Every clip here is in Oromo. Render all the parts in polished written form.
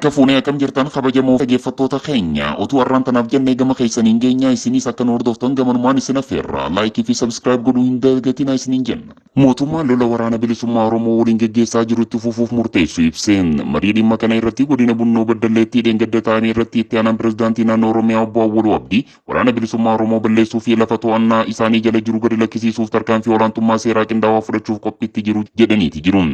Harka fuunee akkam jirtan kabajamoo dhaggeeffattoota keenya otuu har'aan tanaaf jennee gama keessaniin geenya isinis akka nu hordoftan gamanumaan isin affeerra laayikii fi sabskiraayib godhuu hin dagatinaa isiniin jenna. Mootummaan lola waraana bilisummaa Oromoo waliin geggeessaa jirutti fufuuf murteessu ibseen marii dhimma kana irratti godina Bunnoo Baddalleetti dheengadda taa'ame irratti itti aanaan pirezidaantii naannoo Oromiyaa obbo Awwaluu Abdii waraana bilisummaa Oromoo balleessuu fi lafa to'annaa isaanii jala jiru gadi lakkisiisuuf tarkaanfii olaantummaa seeraa qindaawaa fudhachuuf qophiitti jiru jedhaniiti jiru.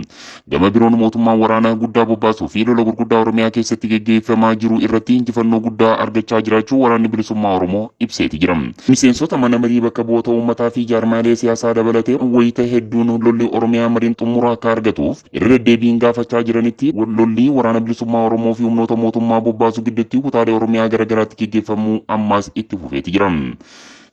Gama biroon mootummaan waraana guddaa bobbaasuu fi lola gurguddaa Oromiyaa keessatti geggeeffamaa jiru irratti injifannoo guddaa argachaa jiraachuu waraanni bilisummaa Oromoo ibseeti jira. Miseensota mana marii bakka bu'oota uummataa fi jaarmaalee siyaasaa dabalatee wayita hedduun lolli Oromiyaa mariin xumura akka argatuuf irra deddeebiin gaafachaa jiranitti lolli waraana bilisummaa Oromoo fi humnoota mootummaa bobbaasu gidduutti kutaalee Oromiyaa garaagaraatti geggeeffamuu ammaas itti fufeeti jira.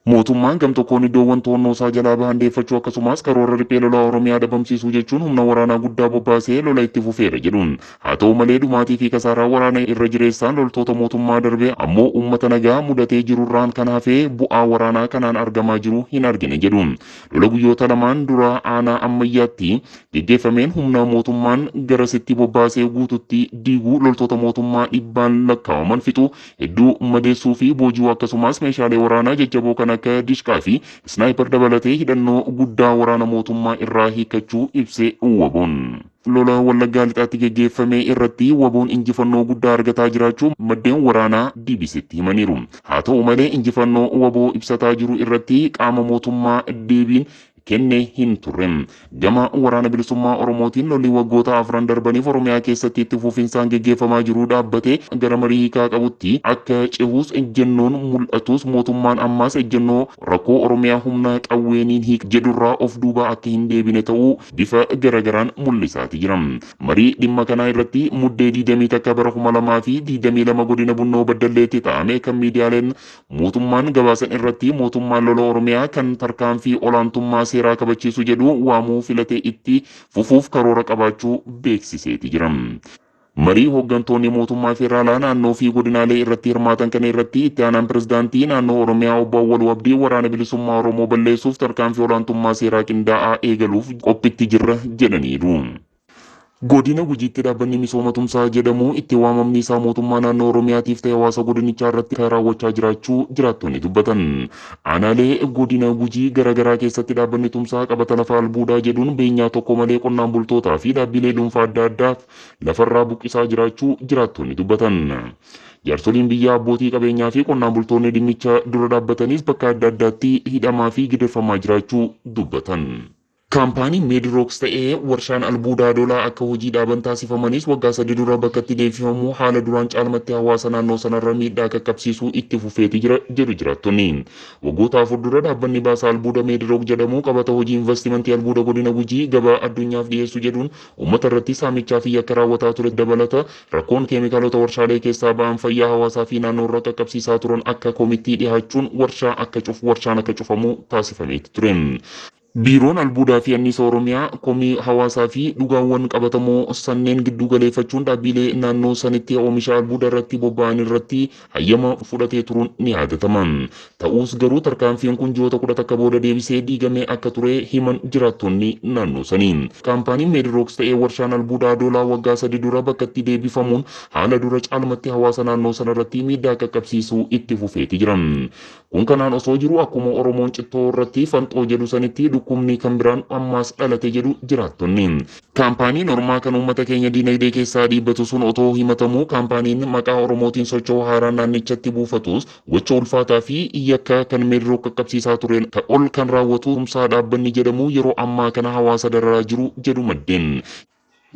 Mootummaan gamtokkoon iddoowwan to'annoo isaa jalaa bahan deeffachuu akkasumas karoora riphee lolaa Oromiyaa dhabamsiisuu jechuun humna waraanaa guddaa bobbaasee lola itti fufeera jedhuun. Haa ta'u malee dhumaatii fi kasaaraa waraana irra jireessaan loltoota mootummaa darbee ammoo uummata nagaa mudatee jirurraan kan hafee bu'aa waraanaa kanaan argamaa jiru hin argine jedhuun. Lola guyyoota lamaan dura aanaa ammayyaatti geggeeffameen humna mootummaan garasitti bobbaasee guututti diiguu loltoota mootummaa dhibbaan lakkaa'aman fixuu hedduu madeessuu fi boojuu akkasumas meeshaalee waraanaa jajjaboo kan akka dishqaa fi isnaayiper dabalatee hidhannoo guddaa waraana mootummaa irraa hiikkachuu ibsee WBOn. Lola Wallaggaa lixaatti geggeeffame irratti WBOn injifannoo guddaa argataa jiraachuu maddeen waraanaa DBCtti himaniiru. Haa ta'u malee injifannoo WBO ibsataa jiru irratti qaama mootummaa deebiin kenne hin turre. Gama waraana bilisummaa Oromootiin lolli waggoota afran darbaniif Oromiyaa keessatti itti fufinsaan geggeeffamaa jiru dhaabbatee gara marii hiikaa qabutti akka cehuus ejjennoon mul'atus mootummaan ammaas ejjennoo rakkoo Oromiyaa humna qawweeniin hiik jedhurraa of duuba akka hin deebine ta'uu bifa garagaraan mul'isaati jira. Marii dhimma kanaa irratti muddee 21 bara 2022 godina Bunnoo Baddalleetti taa'ame kan miidiyaaleen mootummaan gabaasan irratti mootummaan lola Oromiyaa kan tarkaanfii olaantummaa seeraa kabachiisu jedhu waamuu filatee itti fufuuf karoora qabaachuu beeksiseeti jira. Marii hooggantoonni mootummaa federaalaa naannoo fi godinaalee irratti hirmaatan kana irratti itti aanaan pirezidaantii naannoo Oromiyaa obbo Awwaluu Abdii waraana bilisummaa Oromoo balleessuuf tarkaanfii olaantummaa seeraa qindaa'aa eegaluuf qophiitti jirra jedhaniiru. Godina Gujiitti dhaabbanni misooma tumsaa jedhamu itti waamamni isaa mootummaa naannoo Oromiyaatiif ta'e hawaasa godinichaa irratti kan raawwachaa jiraachuu jiraattonni dubbatan. Aanaalee godina Gujii garaagaraa keessatti dhaabbanni tumsaa qabata lafa albuudaa jedhuun beenyaa tokko malee qonnaan bultootaa fi dhaabbilee dhuunfaa adda addaaf lafarraa buqqisaa jiraachuu jiraattonni dubbatan. Jaarsoliin biyyaa abbootii qabeenyaa fi qonnaan bultoonni dhimmicha dura dhaabbatanis bakka adda addaatti hidhamaa fi gidirfamaa jiraachuu dubbatan. Kaampaaniin Meedirooks ta'ee warshaan albuudaa Adoolaa akka hojii dhaaban taasifamanis waggaa sadii dura bakka itti deebifamuu haala duraan caalmatti hawaasa naannoo sanarra miidhaa qaqqabsiisuu itti fufeeti jira jedhu jiraattonni. Waggoota afur dura dhaabbanni baasaa albuuda Meedirook jedhamu qabata hojii investimentii albuuda godina Gujii gabaa addunyaaf dhiyeessu jedhuun uummata irratti saamichaa fi yakka raawwataa ture dabalata rakkoon keemikaalota warshaalee keessaa ba'an fayyaa hawaasaa fi naannoo irra qaqqabsiisaa turan akka komitti dhiyaachuun warshaa akka cufu warshaan akka cufamu taasifameeti ture. Biiroon albuudaa fi anniisa Oromiyaa komii hawaasaa fi dhugaawwan qabatamoo sanneen giddu galeeffachuun dhaabbilee naannoo sanitti oomisha albuudaa irratti bobba'an irratti hayyama fudhatee turuun ni yaadatama. Ta'us garuu tarkaanfiin kun ji'oota 11 booda deebisee diigamee akka ture himan jiraattonni naannoo sanii. Kaampaaniin Meedirooks ta'ee warshaan albuudaa Adoolaa waggaa sadii dura bakka itti deebifamuun haala dura caalmatti hawaasa naannoo sanarratti miidhaa qaqqabsiisuu itti fufeeti jira. Kun kanaan osoo jiru akkuma Oromoon cittoo irratti fanxoo jedhu sanitti dhukkubni kan biraan ammaas dhalate jedhu jiraattonni. Kaampaaniin ormaa kan uummata keenya diinagdee keessaa dhiibbatu sun otoo himatamuu kaampaaniin maqaa Oromootiin socho'u haaraan naannichatti buufatus gocha ulfaataa fi yakka kan Meedirook qaqqabsiisaa tureen ol kan raawwatu tumsaa dhaabbanni jedhamu yeroo ammaa kana hawaasa dararaa jiru jedhu maddeen.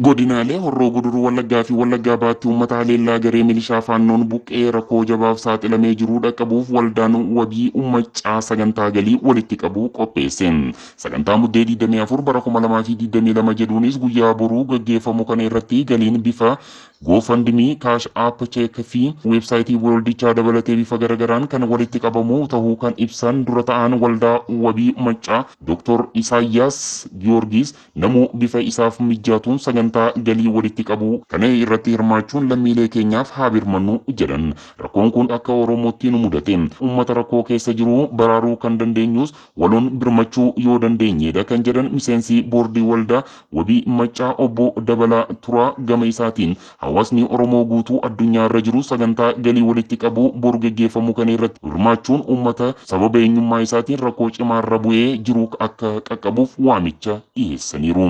Godinaalee Horroo Guduruu Wallaggaa fi Wallaggaa Baatti uummata haleellaa garee milishaa Faannoon buqqee rakkoo jabaaf saaxilamee jiru dhaqqabuuf waldaan wabii ummacaa sagantaa galii walitti qabu qopheesse. Sagantaa muddee 24 bara 2022 jedhuunis guyyaa boruu gaggeeffamu kana irratti galiin bifa GoFundMe, Cash App, Check fi weebsaayitii waldichaa dabalatee bifa garagaraan kan walitti qabamu ta'uu kan ibsan dura ta'an waldaa wabii maccaa Dr. Isaayyaas Giyoorgis namuu bifa isaaf mijaatuun sagantaa galii walitti qabu kana irratti hirmaachuun lammiilee keenyaaf haa birmannu jedhan. Rakkoon kun akka Oromootti nu mudate. Uummata rakkoo keessa jiru baraaruu kan dandeenyus waloon birmachuu yoo dandeenyedha kan jedhan miseensi boordii waldaa wabii maccaa obbo Dabalaa Turaa gama isaatiin Hawaasni Oromoo guutuu addunyaa irra jiru sagantaa galii walitti qabu boru geggeeffamu kana irratti hirmaachuun uummata sababa eenyummaa isaatiin rakkoo cimaa irra bu'ee jiru akka qaqqabuuf waamicha dhiyeessaniiru.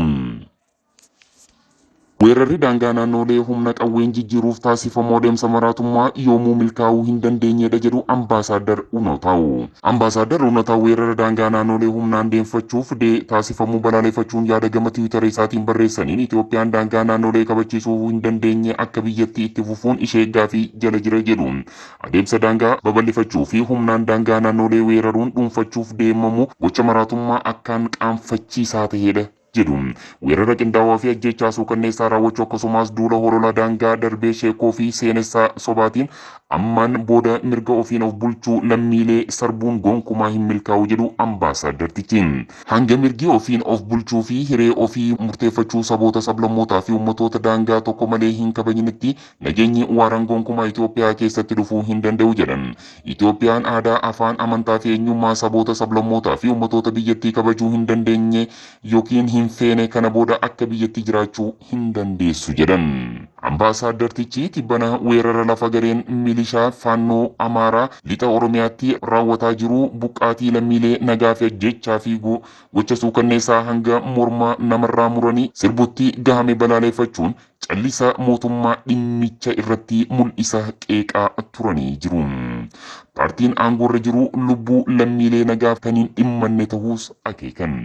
Weerarri daangaa naannolee humna qawween jijjiiruuf taasifamu adeemsa maraatummaa yoomuu milkaa'uu hin dandeenyedha jedhu Ambaasaaddar Unotaawu. Ambaasaaddar Unotaawu weerara daangaa naannolee humnaan deemfachuuf taasifamu balaaleffachuun yaada gama Tiwiitara isaatiin barreessaniin, Itoophiyaan daangaa naannolee kabachiisuu hin dandeenye akka biyyatti itti fufuun ishee gaafii jala jira jedhu. Adeemsa daangaa babal'ifachuu fi humnaan daangaa naannolee weeraruun dhuunfachuuf deemamu gocha maraatummaa akkaan qaanfachiisaa ta'edha jedhu. Weerara qindaa'aa fi ajjechaa suukanneessaa raawwachuu, akkasumas duula holola daangaa darbee sheekoo fi seenessaa sobaatiin ammaan booda mirga ofiin of bulchuu lammiilee sarbuun gonkumaa hin milkaa'u jedhu ambaasaadartichi. Hanga mirgi ofiin of bulchuu fi hiree ofii murteeffachuu saboota, sablammootaa fi ummatoota daangaa tokko malee hin kabajnetti nageenyi waaraan gonkumaa Itoophiyaa keessatti dhufuu hin danda'u jedhan. Itoophiyaan aadaa, afaan, amantaa fi eenyummaa saboota, sablammootaa fi ummatoota biyyattii kabajuu hin dandeenye yookiin hin feene kana booda akka biyyatti jiraachuu hin dandeessu jedhan. Ambaasaadartichi tibbana weerara lafa gareen milishaa Faannoo Amaaraa lixa Oromiyaatti raawwataa jiru, buqqaatii lammiilee nagaa fi ajjechaa fi gocha suukanneessaa hanga morma namarraa muranii sirbutti gahame balaaleffachuun callisa mootummaa dhimmicha irratti mul'isa qeeqaa turanii jiru. Paartiin aangoorra jiru lubbuu lammiilee nagaa kan hin dhimmanne ta'uus akeekan.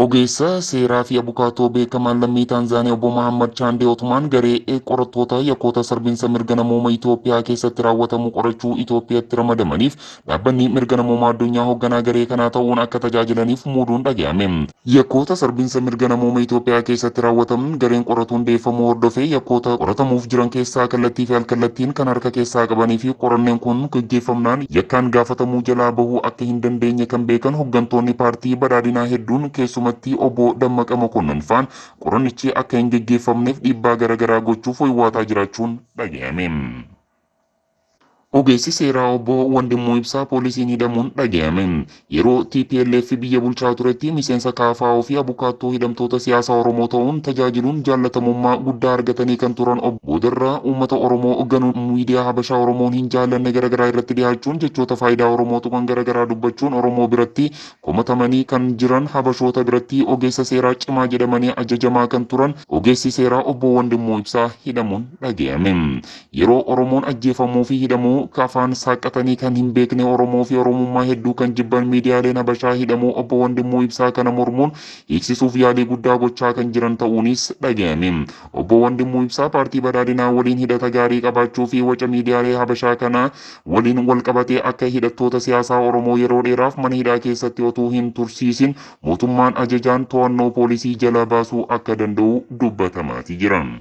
Ogeessa seeraa fi abukaatoo beekamaan lammii Taanzaaniyaa obbo Mahammad Chaandee Otumaan garee qorattoota yakkoota sarbiinsa mirga namooma Itoophiyaa keessatti raawwatamu qorachuu Itoophiyaatti ramadamaniif dhaabbanni mirga namoomaa addunyaa hoogganaa garee kanaa ta'uun akka tajaajilaniif muuduun dhaga'ame. Yakkoota sarbiinsa mirga namooma Itoophiyaa keessatti raawwataman gareen qoratu hundeeffamuu hordofee, yakkoota qoratamuuf jiran keessaa kallattii fi alkallattiin kan harka keessaa qabanii fi qoranneen kun gaggeeffamnaan yakkaan gaafatamuu jalaa bahuu akka hin dandeenye kan beekan hooggantoonni paartii badhaadhinaa hedduun, keessumaa keessumatti obbo Dammaqa Mokonnon faan, qorannichi akka hin geggeeffamneef dhiibbaa garaagaraa gochuuf hoywaataa jiraachuun dhaga'ame. Ogeessi seeraa obbo Wandimmoo Ibsaa poolisiin hidhamuun dhaga'ame. Yeroo TPLF biyya bulchaa turetti miseensa KFO fi abukaattoo hidhamtoota siyaasaa Oromoo ta'uun tajaajiluun jaallatamummaa guddaa argatanii kan turan obbo Boodarraa uummata Oromoo ganuun miidiyaa Habashaa Oromoon hin jaallanne garaagaraa irratti dhiyaachuun jechoota faayidaa Oromoo tuqan garaagaraa dubbachuun Oromoo biratti komatamanii kan jiran, Habashoota biratti ogeessa seeraa cimaa jedhamanii ajajamaa kan turan ogeessi seeraa obbo Wandimmoo Ibsaa hidhamuun dhaga'ame. Yeroo Oromoon ajjeefamuu fi hidhamuu afaan saaqatanii kan hin beekne, Oromoo fi Oromummaa hedduu kan jibban miidiyaaleen Habashaa hidhamuu obbo Wandimmoo Ibsaa kana mormuun hiiksisuuf yaalii guddaa gochaa kan jiran ta'uunis dhaga'ame. Obbo Wandimmoo Ibsaa paartii badhaadhinaa waliin hidhata gaarii qabaachuu fi waca miidiyaalee Habashaa kana waliin wal qabatee akka hidhattoota siyaasaa Oromoo yeroo dheeraaf mana hidhaa keessatti otuu hin tursiisin mootummaan ajajaan to'annoo poolisii jala baasuu akka danda'u dubbatamaati jiran.